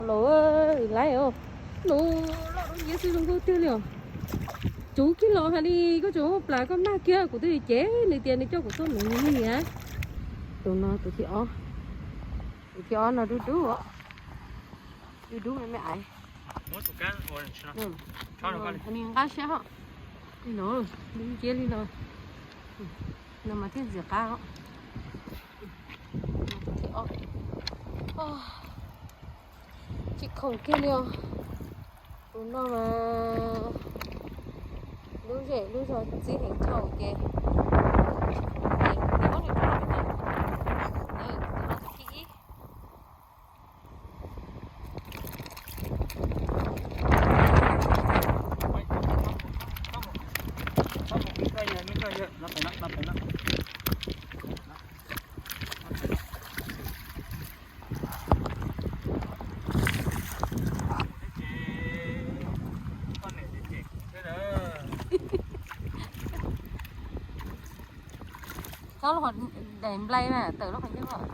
Los laiv os, nuv loj dub nciab xwb zoo nkauj tiag li os. Tsuv kiag los hais li koj tseem muaj plas koj mag kiag, kuv twb cev nws tias nws coj kuv tuaj nuv niag. Tus no tus thib ob, tus thib ob no dub dub, dub dub me me aiv. Nws nqa siab hos, li no, dub nciab li no, no mas thiaj ntxim qab os. Tsis khoom kiag li os. Tus no mas lub zem lub zog txib heev dhau ces Txhob los daim nplai na, tawm los qhov ncauj.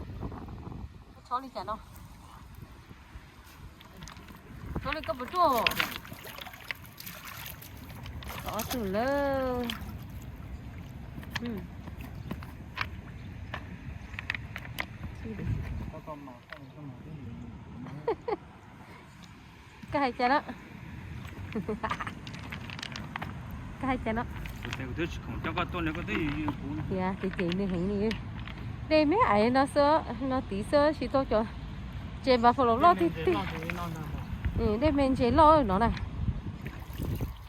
Txhob li cas no. Txhob li koj puas ruaj. Ob tug lawm. Koj hais cas no? Koj hais cas no? Tias ces nws heev li. Dej me aiv no xwb, no tid xwb tsis tau cov ntses buffalo loj tiag tiag. Dej me ntses loj no na.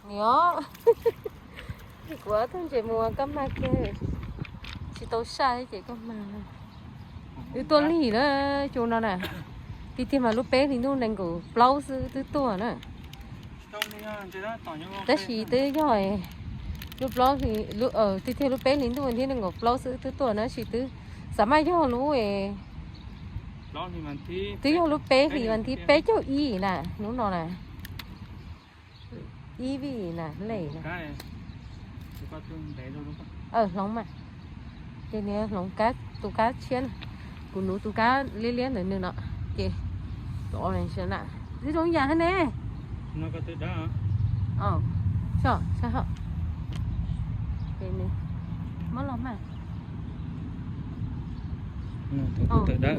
Niam, kuv tus ntses mus koj mag kiag, tsis tau saj ces koj mag. Wb tuaj lig na, xyoo no na, tiag tiag mas lub peb hlis ntuj nees nkaum plaub xwb twb tuaj na. Tab sis twb yog lub plaub, tiag tiag lub peb hlis ntuj thiab nees nkaum plaub xwb twb tuaj na, tab sis twb xav mas yog lub, twb yog lub peb hlis vas thib peb caug ib na, hnub no na. Ib vij na lej na. Hloov mas. Ces nws hloov kab, tus kab tshiab na. Kuv nuv tus kab liab liab ntawm nws no. Ces tus orange na, twb zoo yam hab ne. Ces nws muab los mas. Tus kab twb dawb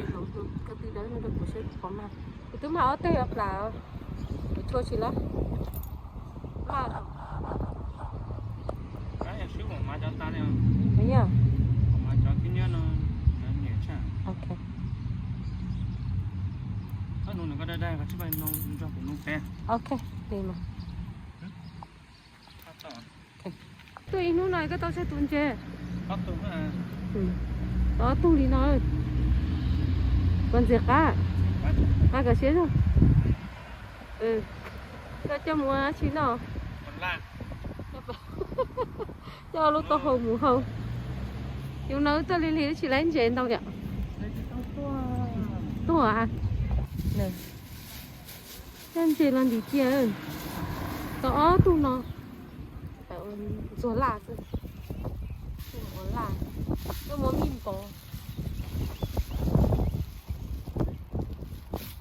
no rau kuv saib kuv puas mag. Kuv twb mag ob teg plas, kuv tshua tsis lab. Ok, li mas. Tuaj ib hnub no koj tau tsawg tus ntses? Tau ob tug li no. Puas ntxim qab? Qab kom siab zog. Koj coj mus ua dab tsi noj? Coj lub taub hau mus hau. Yus no wb tuaj lig lig tsis laib ntses ntau yom. Tuaj a. Coj ntses los ntim cia. Tau ob tug no. Ntxuag laj xwb. Ua laj, tuaj muab mij npov.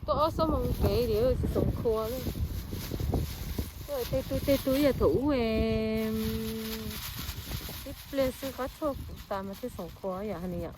Tuaj ob xuab moos kev li tsis xoom khua li. Tuaj tej tug tej tug ib yam thaum ub ib pliag xwb qab tshuaj tas mas thiaj xoom khua yom, hais li yom.